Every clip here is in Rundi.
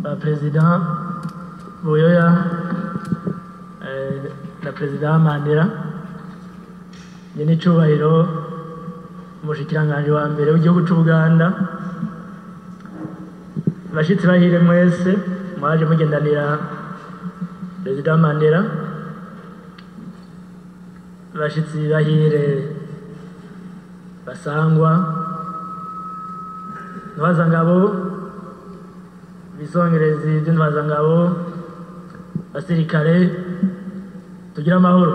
Ba Perezida Buyoya na Perezida Mandela, nyenicubahiro umushikiranganji wa mbere w'igihugu c'Ubuganda, bashitsi bahire mwese mwaje mugendanira Perezida Mandela, bashitsi bahire basangwa, ntwazangabo, bisongerezi by'intwazangabo, basirikare, tugira amahoro,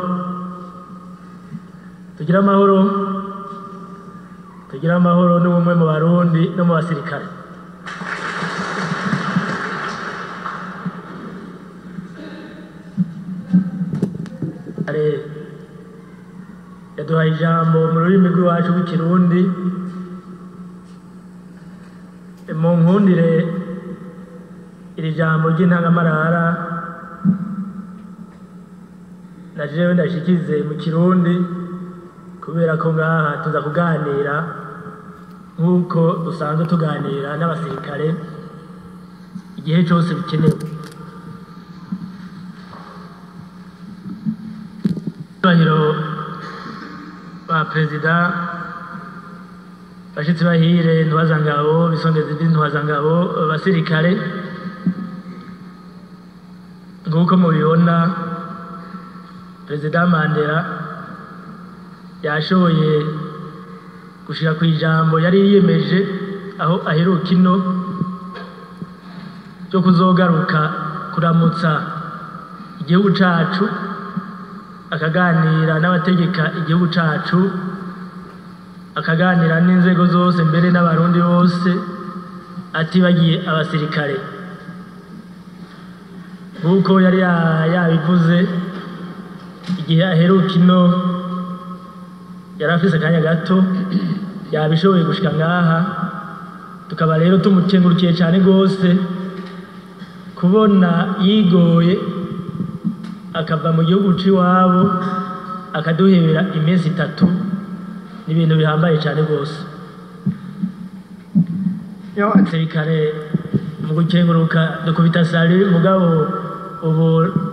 tugira amahoro, tugira amahoro n'ubumwe mu Barundi no mu basirikare. Yaduhaye ijambo mu rurimi rw'iwacu rw'Ikirundi, mu nkundire iri jambo ry'intangamarara na jewe ndashikize mu Kirundi, kubera ko ngaha tuza kuganira nk'uko dusanzwe tuganira n'abasirikare igihe cyose bikenewe. Cyubahiro ba Perezida, bashitsi bahire, ntwazangabo, bisongezi by'intwazangabo, basirikare, nk'uko mubibona Perezida Mandela yashoboye gushira ku ijambo yari yiyemeje aho aheruka ino ryo kuzogaruka kuramutsa igihugu cacu, akaganira n'abategeka igihugu cacu, akaganira n'inzego zose mbere n'abarundi bose, atibagiye abasirikare. Nk'uko yari yabivuze igihe aheruka ino, yari afise akanya gato, yabishoboye gushika ngaha, tukaba rero tumukengurukiye cane gose kubona yigoye akava mu gihugu c'iwabo akaduhebera iminsi itatu, ni ibintu bihambaye cane gose. Abasirikare mu gukenguruka dukubita sali, mugabo ubu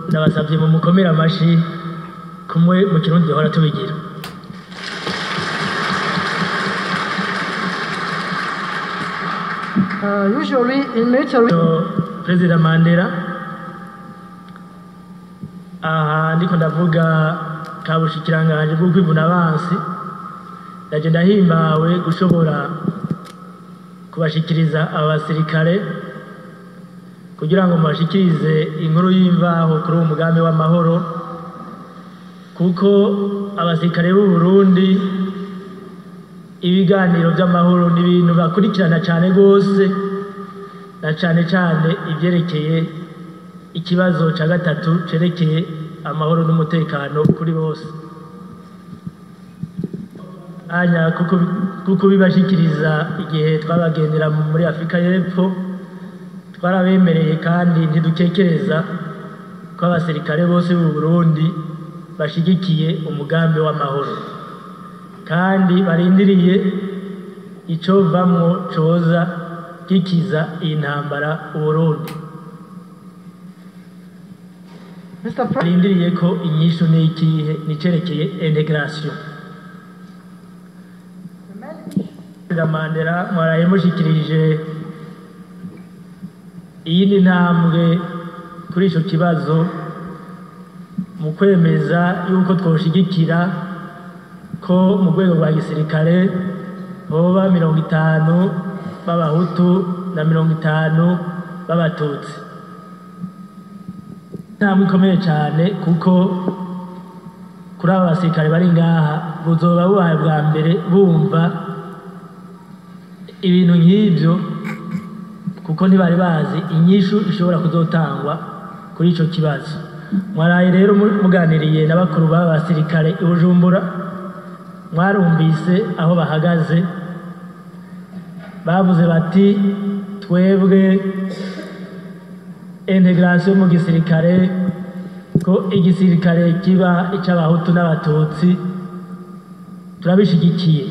ndabasavye mu mukomere amashi kumwe mu Kirundi duhora tubigira. Usually in military. Perezida Mandela, aha ndiko ndavuga kabushikiranganje bwo kwivuna abansi, ndaje ndahimbawe gushobora kubashikiriza aba basirikare kugira ngo mubashikirize inkuru y'imvaho kuri uwo mugambi w'amahoro, kuko abasirikare b'u Burundi ibiganiro by'amahoro ni ibintu bakurikirana cyane gose, na cyane cyane ivyerekeye ikibazo ca gatatu cerekeye amahoro n'umutekano kuri bose. Anya kuko bibashikiriza igihe twabagendera muri Afrika y'Epfo, twarabemereye kandi ntidukekereza ko abasirikare bose b'u Burundi bashigikiye umugambi w'amahoro kandi barindiriye icovamwo coza gikiza iyi ntambara Uburundi. Barindiriye ko inyishu n'ikihe nicerekeye integration. Perezida Mandela mwaraye mushikirije iyindi ntambwe kuri ico kibazo mu kwemeza yuko twoshigikira ko mu rwego rwa gisirikare hoba 50 b'abahutu na 50 b'abatutsi. Intambwe ikomeye cyane, kuko kuri aba basirikare bari ngaha buzoba bubaye bwa mbere bumva ibintu nk'ibyo, kuko ntibari bazi inyishu ishobora kuzotangwa kuri ico kibazo. Mwaraye rero muganiriye na bakuru b'aba basirikare i Bujumbura, mwarumvise aho bahagaze, bavuze bati twebwe integration mu gisirikare, ko igisirikare kiba ic'abahutu n'abatutsi turabishigikiye.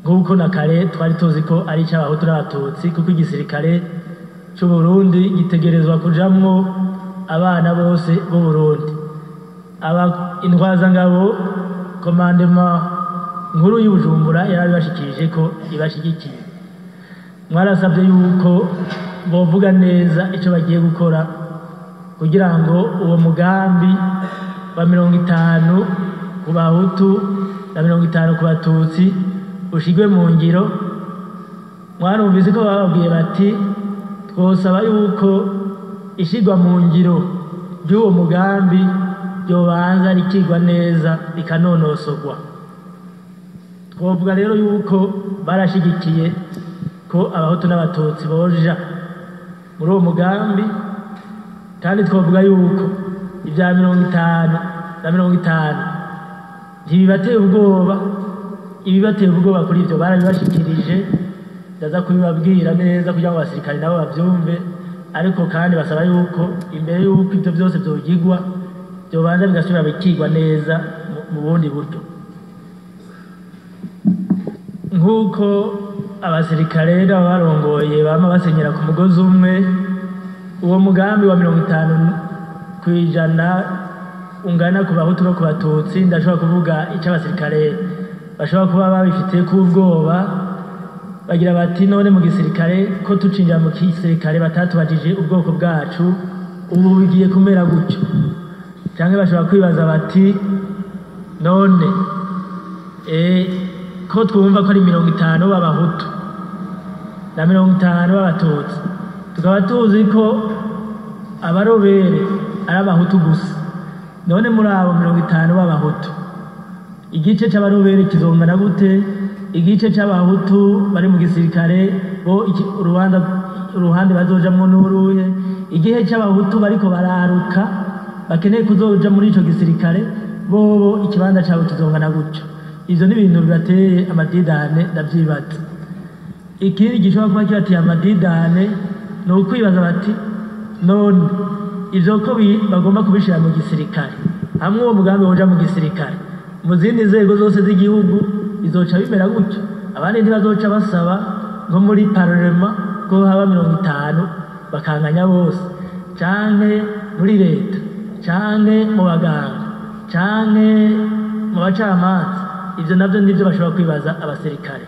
Nk'uko na kare twari tuzi ko ari icy'Abahutu n'Abatutsi, kuko igisirikare cy'u Burundi gitegerezwa kujamwo abana bose b'u Burundi. Aba intwazangabo, commandement nkuru y'u Bujumbura yarabibashikirije ko ibashigikiye. Mwarasabye yuko bovuga neza icyo bagiye gukora kugira ngo uwo mugambi wa 50 ku Bahutu na 50 ku Batutsi ushigwe mu ngiro. Mwarumvise ko bababwiye bati twosaba yuko ishigwa mu ngiro ry'uwo mugambi ryobanza rikigwa neza, rikanonosorwa. Twovuga rero yuko barashigikiye ko Abahutu n'Abatutsi boja muri uwo mugambi, kandi twovuga yuko ibya 50 na 50 ntibibateye ubwoba. Ibibateye ubwoba kuri ibyo barabibashikirije, ndaza kubibabwira neza kugira ngo abasirikare nabo bavyumve. Ariko kandi basaba yuko imbere yuko ibyo byose byogigwa, byobanza bigasubira bikigwa neza mu bundi buryo. Nk'uko abasirikare n'ababarongoye bama basenyera ku mugozi umwe, uwo mugambi wa 50% ungana ku Bahutu no ku Batutsi, ndashobora kuvuga icyo abasirikare bashobora kuba babifitiye k'ubwoba. Bagira bati none mu gisirikare ko tucinjira mu gisirikare batatubajije ubwoko bwacu, ubu bigiye kumera gutyo? Canke bashobora kwibaza bati none ko twumva ko ari 50 b'Abahutu na 50 b'Abatutsi, tukaba tuzi ko abarobere ari Abahutu gusa, none muri abo 50 b'Abahutu igice c'abarobere kizongana gute? Igice c'Abahutu bari mu gisirikare bo urubanza uruhande bazojamwo n'uruhe? Igihe c'Abahutu bariko bararuka bakeneye kuzoja muri ico gisirikare, bobo ikibanza cabo kizongana gutyo? Ivyo ni ibintu bibateye amadidane, ndavyibaza. Ikindi gishobora kuba kibateye amadidane ni ukwibaza bati none ivyo ko bagomba kubishira mu gisirikare, hamwe uwo mugambi woja mu gisirikare, mu zindi nzego zose z'igihugu bizoca bimera gutyo? Abandi ntibazoca basaba nko muri parlement ko haba 50 bakanganya bose, canke muri leta, canke mu baganga, canke mu bacamanza? Ivyo navyo nivyo bashobora kwibaza abasirikare.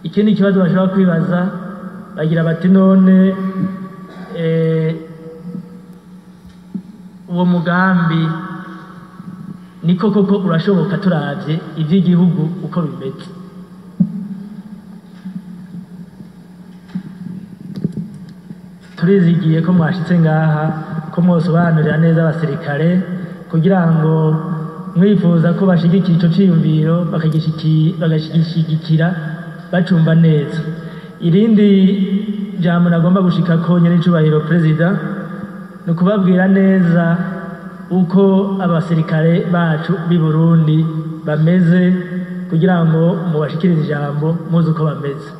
Ikindi kibazo bashobora kwibaza, bagira bati none uwo mugambi niko koko urashoboka turavye ivy'igihugu uko bimeze? Turizigiye ko mwashitse ngaha ko mwosobanurira neza abasirikare, kugira ngo mwifuza ko bashigikira ico ciyumviro bagashigikira bacumva neza. Irindi jambo nagomba gushika ko, nyenicubahiro Perezida, ni ukubabwira neza uko abasirikare bacu b'i Burundi bameze, kugira ngo mubashikirize ijambo muzi uko bameze.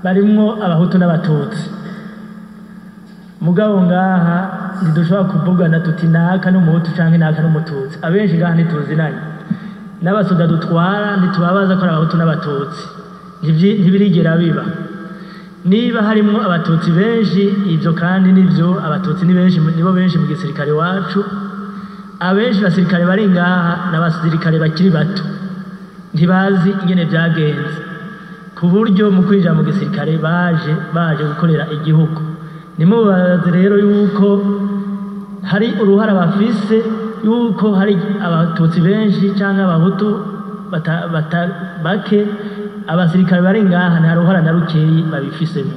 Barimwo Abahutu n'Abatutsi, mugabo ngaha ntidushobora kuvugana tuti naka n'Umuhutu canke naka n'Umututsi. Abenshi ngaha ntituzinanye, n'abasoda dutwara ntitubabaza ko ari Abahutu n'Abatutsi, ntibirigera biba. Niba harimwo Abatutsi benshi, ivyo kandi nivyo, Abatutsi ni benshi, nibo benshi mu gisirikare wacu. Abenshi basirikare bari ngaha n'abasirikare bakiri bato, ntibazi ingene vyagenze, ku buryo mu kwinjira mu gisirikare baje baje gukorera igihugu. Nimubaze rero yuko hari uruhara bafise yuko hari Abatutsi benshi canke Abahutu bake. Abasirikare bari ngaha nta ruhara na rukeyi babifisemo.